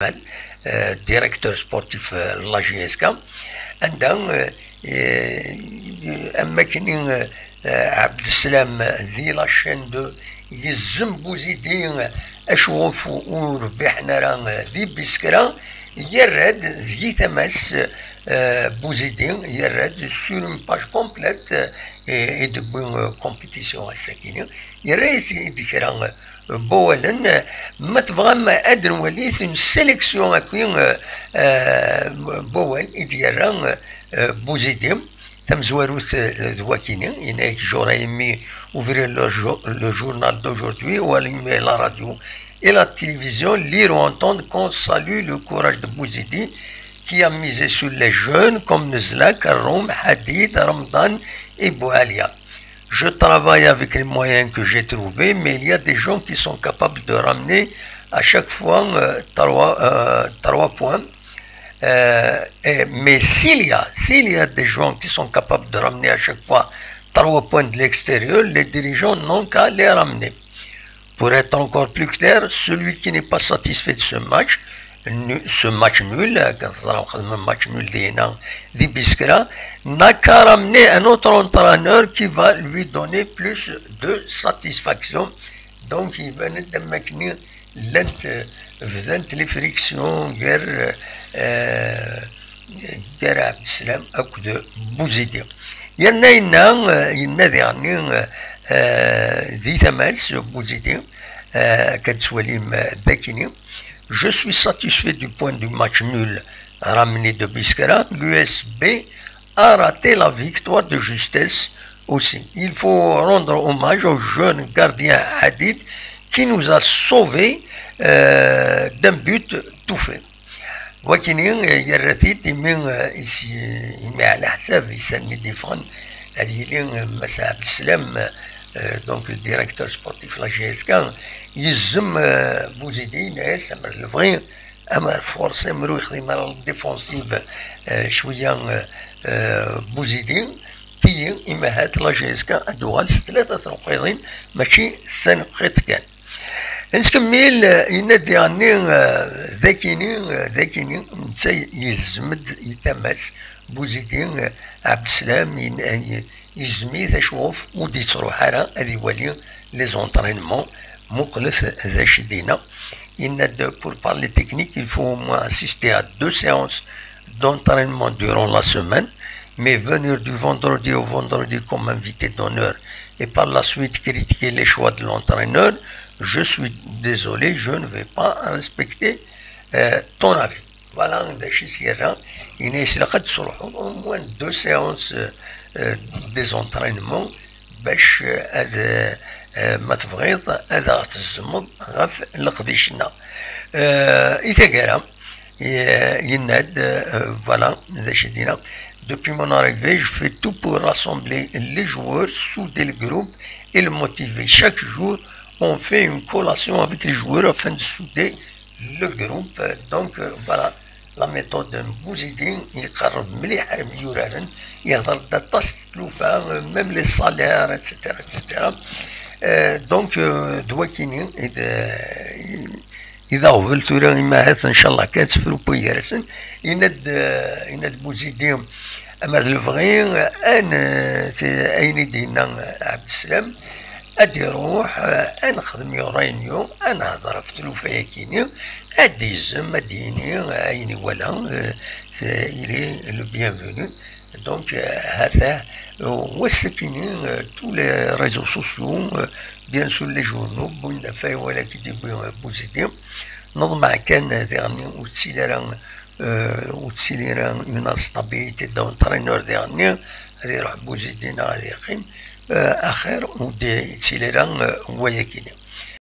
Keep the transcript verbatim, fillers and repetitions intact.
Kamal, euh, directeur sportif, euh, n la J S K, anda, euh, euh, am wakken, euh, euh, Abdeslam di la chaîne deux, yezzem Bouzidi, euh, acwuf ur rbiḥen ara, euh, di Biskra, yerra-d deg-i tama-s, euh, Bouzidi, yerra-d sur une page complète, euh, et, et de bonne, euh, compétition ass-agi, yerra-yas-d kra, euh, n wawalen, euh, ma tebɣam ad nwalit une sélection akkin, euh, euh, n wawal i d-yerra, euh, Bouzidi. Tamezwarut, euh, d wakini, yenna-yak: j'aurais aimé ouvrir le, jo- le journal d'aujourd'hui ou allumer la radio et la télévision, lire ou entendre qu'on salue le courage de Bouzidi, qui a misé sur les jeunes comme Nezla, Karoum, Hadid, Ramadan et Boualia. Je travaille avec les moyens que j'ai trouvés, mais il y a des gens qui sont capables de ramener à chaque fois, euh, trois, euh, trois points. Euh, et- mais s'il y a, s'il y a des gens qui sont capables de ramener à chaque fois trois points de l'extérieur, les dirigeants n'ont qu'à les ramener. Pour être encore plus clair, celui qui n'est pas satisfait de ce match, nu- ce match nul, euh, quand on a un match nul, n'a qu'à ramener un autre entraîneur qui va lui donner plus de satisfaction. Donc, il venait de maintenir llant, euh, bdant les frictions gar, euh, gar Abdeslam akked Bouzidi. Yerna yenna, euh, yenna diɣenni, euh, euh, di tama-s Bouzidi, euh, akka d-tettwalim, euh, d akini: je suis satisfait du point du match nul ramené de Biskra. L'U S B a raté la victoire de justesse aussi. Il faut rendre hommage au jeune gardien Hadid qui nous a sauvés, euh, d'un but tout fait. Wakini, euh, yerra-t-id imi, euh, is- imi ɛla ḥsab issan mi d-yeffɣen ad yili, euh, Mass Abdeslam, euh, donc le directeur sportif n la J S K, yezzem, euh, Bouzidi, yenna-yas: amer lebɣi, amer forcé, amer ur yexdim ara la défensive, euh, cwiya, euh, euh, Bouzidi, tigi, imahat la J S K ad d-tuɣal s tlata tneqqiḍin, mačči s taneqqiḍt kan. Nettkemmil, euh, yenna-d diɣenni, euh, d akini, euh, d akini, netta yezmem-d i tama-s Bouzidi, euh, Abdeslam, yen- euh, yezmem-it acwuf ur d-yettruḥ ara ad iwali les entraînements. Muqlet d acu i d-yenna. Yenna-d: pour parler technique, il faut au moins assister à deux séances d'entraînement durant la semaine, mais venir du vendredi au vendredi comme invité d'honneur et par la suite critiquer les choix de l'entraîneur, je suis désolé, je ne vais pas respecter, euh, ton avis. Voilà d acu i s-yerra. Yenna-yas: ilaq ad d-tesruḥeḍ au moins deux séances, euh, euh, des entraînements bac, euh, ad, euh, euh, ma tebɣiḍ ad aɣ-tezzmeḍ ɣef leqdic-nneɣ. Euh, i taggara, euh, yenna-d, euh, voilà d acu i d-yenna: depuis mon arrivée, je fais tout pour rassembler les joueurs, souder le groupe et le motiver. Chaque jour, on fait une collation avec les joueurs afin de souder le groupe. Donc, euh, voilà la méthode n Bouzidi, yeqreb mliḥ ar yimyuraren, yehḍer-d aṭas n tlufa, euh, même les salaires, et cetera, et cetera. Euh, donc, euh, d wakini i d, i d aɣbel tura, imahat, ncallah kan, ad tefru wway gar-asen. Yenna-d, euh, yenna-d Bouzidi: amer d lebɣi, ad n-, t- ayen i d-yenna Abdeslam, ad d-iruḥ, eh, ad nexdem une réunion, ad nehder ɣef tlufa-yagi-ni, ad d-izem, ad d-yini ayen iwala, eh, c'est- il est le bienvenu. Donc, euh, ha-t-a, euh, wass-akini, euh, tous les réseaux sociaux, euh, bien sûr les journaux, wwin-d ɣef wayen akka i d-yewwi, euh, Bouzidi. Neḍmeɛ kan, euh, diɣenni ur tettili ara, euh, ur tettili ara une instabilité d'entraîneur diɣenni, ad iruḥ Bouzidi neɣ ad yeqqim, euh, axir ur d-yettili ara, euh, wayagi-ni.